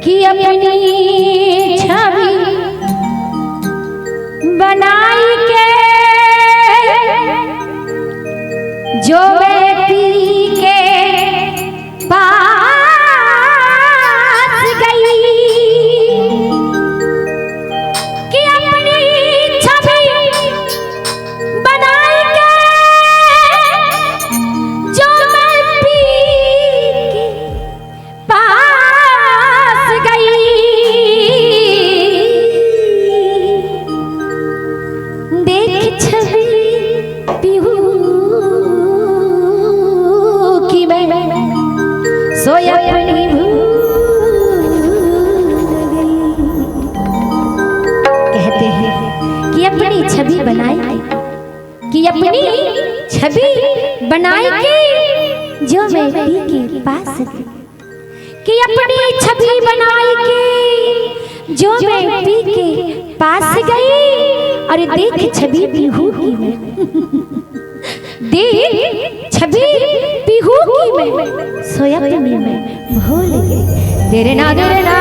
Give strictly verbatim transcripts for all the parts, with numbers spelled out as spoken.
कि अपनी छवि बनाई के जो मैं पी के पास गई, कि अपनी छवि बनाई के जो मैं पी के पास गई, देख छवि पीहू की मैं सोई अपनी भूल गई। कहते हैं कि अपनी छवि बनाई, कि अपनी छवि बनाई के जो मैं पी के पास गई, कि अपनी छवि बनाई के जो मैं पी के पास गई। अरे देख छवि पीहू की मैं, देख छवि पीहू की मैं सोई अपनी मैं भूल गई। तेरे ना, तेरे ना,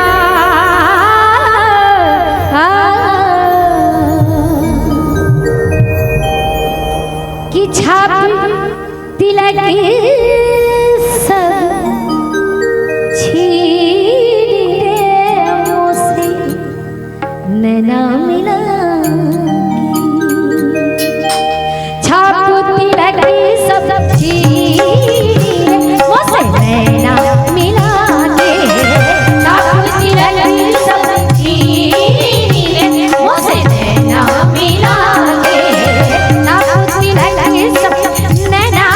आ, कि छाप तिलक सब छीन ले मोसे नैना मिला के। छाप तिलक सब छीन ले मोसे नैना मिला के। छाप तिलक सब छीन ले मोसे नैना मिला के। छाप तिलक सब नैना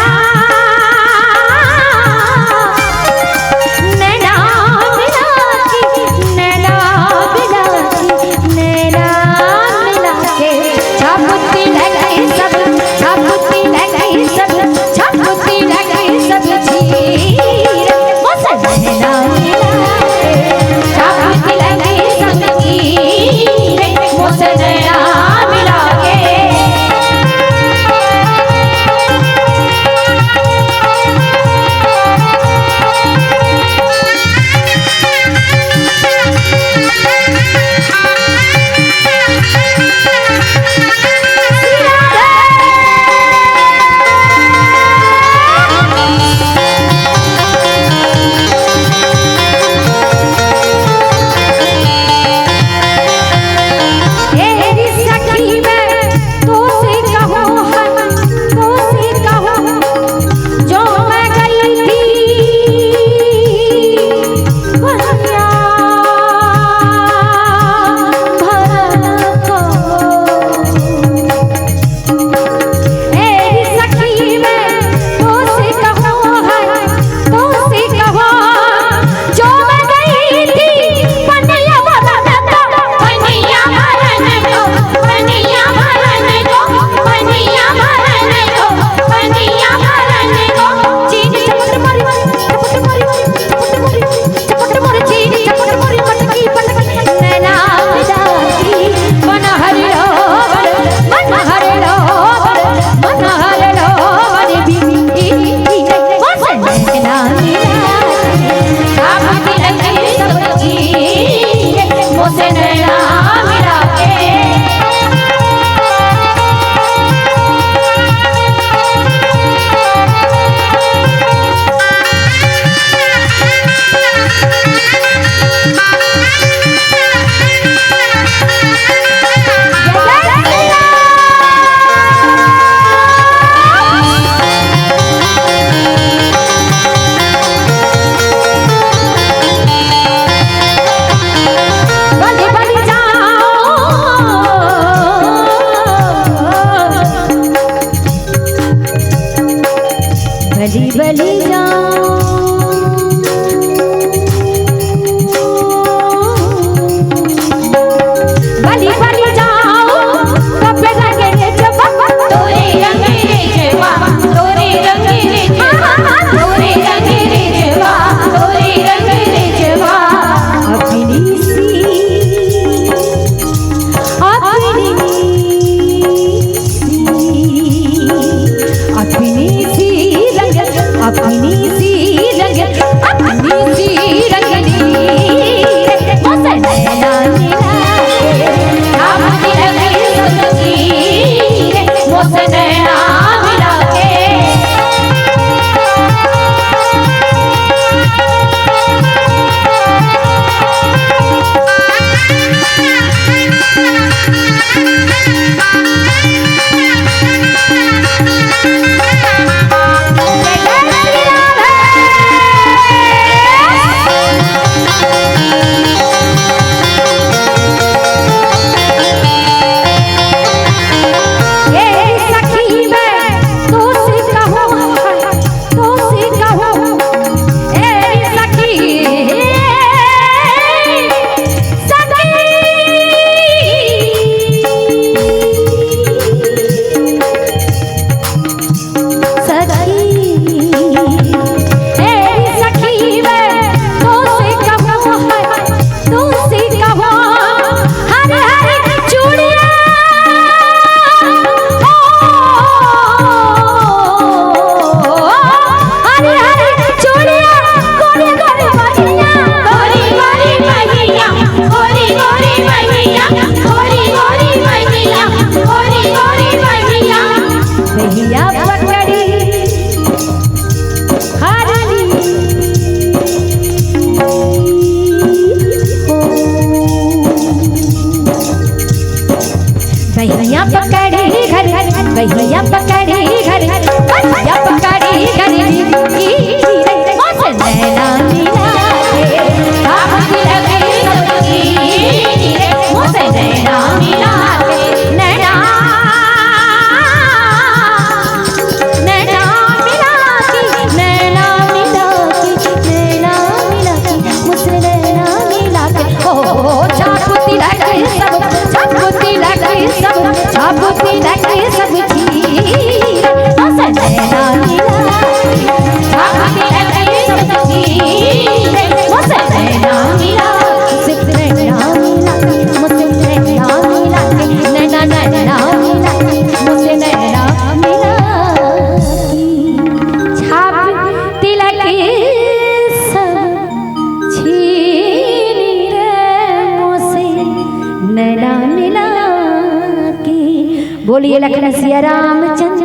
बोलिए लखन सिया रामचंद्र।